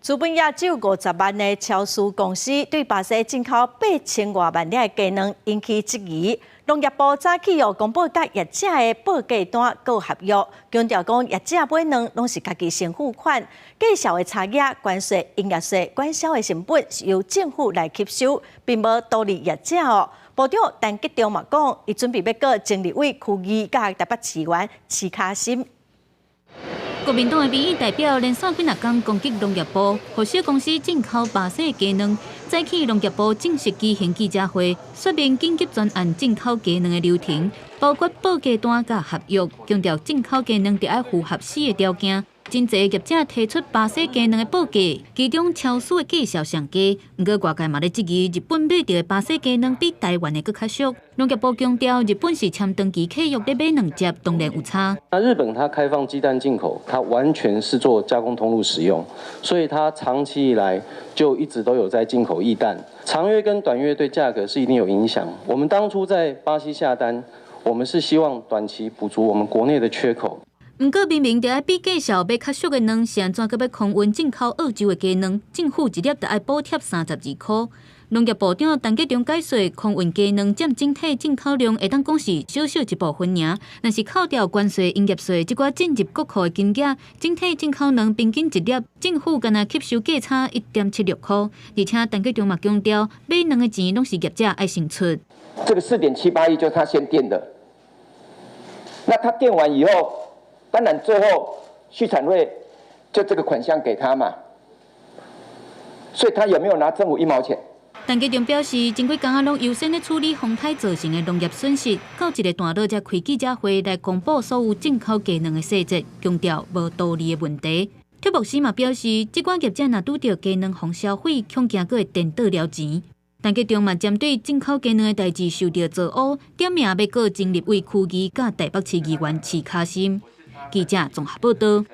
資本額只有50萬的超市公司對巴西進口8000外萬粒的雞卵引起質疑。農業部早起哦公布佮業者的報價單佮合約，強調講業者買卵攏是家己先付款，價數的差額、關稅、營業稅、管銷的成本是由政府來吸收，並無圖利業者哦。部長陳吉仲嘛講，伊準備欲告前立委柯議佮台北市議員徐卡心。國民黨的民意代表連續幾若工攻擊農業部，予小公司進口巴西雞卵。早起農業部正式舉行記者會，說明緊急專案進口雞卵的流程，包括報價單佮合約，強調進口雞卵著愛符合四个條件。真濟業者提出巴西雞卵的報價，其中超市的價數上低。毋過外界嘛咧質疑，日本買著的巴西雞卵比台灣的閣較俗。農業部強調，日本是簽長期契約咧買卵隻，當然有差。那日本它開放雞蛋進口，它完全是做加工通路使用，所以它長期以來就一直都有在進口液蛋。長約跟短約對價格是一定有影響。我們當初在巴西下單，我們是希望短期補足我們國內的缺口。毋過明明著愛比價數買較俗的卵，是按怎閣欲空運進口澳洲的雞卵？政府一粒著愛補貼32箍。農業部長陳吉仲解說，空運雞卵佔整體進口量會當講是小小一部分爾，若是扣掉關稅、營業稅，這寡進入國庫的金額，整體進口卵平均一粒，政府干焦吸收價差1.76箍。而且陳吉仲嘛強調，買卵的錢攏是業者愛先出。這個4.78億就是他先墊的，那他墊完以後，當然最後畜產會就這個款項給他嘛，所以他有沒有拿政府一毛錢？陳吉仲表示，前幾工仔攏優先咧處理風颱造成的農業損失，到一個段落才開記者會來公布所有進口雞卵的細節，強調無圖利的問題。卓牧師嘛表示，這寡業者若拄著雞卵予銷毀，恐驚閣會顛倒了錢。陳吉仲嘛針對進口雞卵的代誌受著造烏，點名欲告前立委柯議佮台北市議員徐卡心。記者綜合報道。